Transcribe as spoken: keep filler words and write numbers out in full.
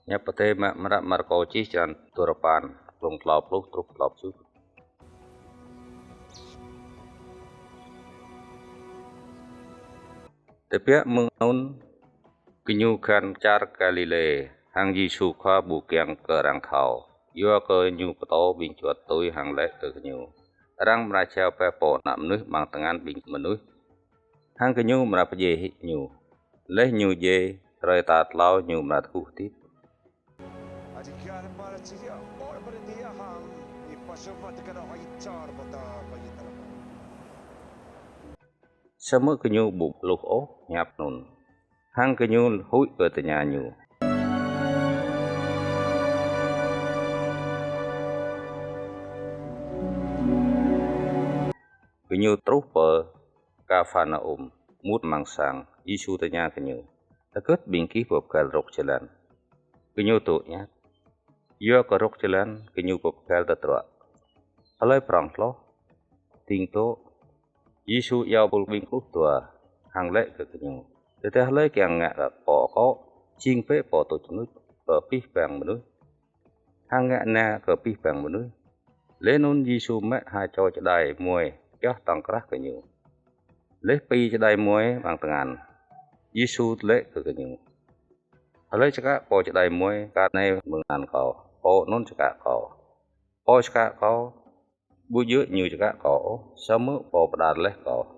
Hiăp Adai mă amra Markô čih črăn duarơpăn, glông klâo pluh truh klâo pluh tơjuh. Tơbiă mơ̆ng anŭn, gơñu găn čar Galilê, hăng Yêsu Khua ƀu kiăng kơ arăng thâo, yua kơ Ñu pơtô ƀing čuăt tui hăng laĭ kơ gơñu: Arăng amra jao bĕ Pô Ană Mơnuih amăng tơngan ƀing mơnuih, hăng gơñu amra pơdjai hĭ Ñu. Laih Ñu djai, hrơi tal klâo Ñu amra tơgŭ hơdip. Samơ̆ gơñu ƀu hluh ôh hiăp anŭn, hăng gơñu huĭ pơtơña Ñu. Gơñu truh pơ Kapharnaum, mŭt amăng sang, Yêsu tơña gơñu: Hơget ƀing gih pơpơgăl rŏk jơlan? Gơñu dŏ ñăt, yua kơ rŏk jơlan gơñu pơpơgăl tơdruă. Hlơi prŏng hloh, ding dŏ. Yêsu iâu pul ƀing pluh dua, hăng laĭ kơ gơñu: Tơdah hlơi kiăng ngă pô akŏ, jing bĕ pô tuč nuč kơ abih bang mơnuih, hăng ngă na kơ abih bang mơnuih. Laih anŭn Yêsu mă ha čô čơđai muai pioh tŏng krah gơñu, laih pi čơđai muai amăng tơngan. Yêsu laĭ kơ gơñu: Hlơi čơkă pô čơđai muai kar anai mơ̆ng anăn Kâo, pô anŭn čơkă Kâo. Pô čơkă Kâo, ƀu djơ̆ ñu čơkă Kâo ôh, samơ̆ Pô pơđar laih Kâo.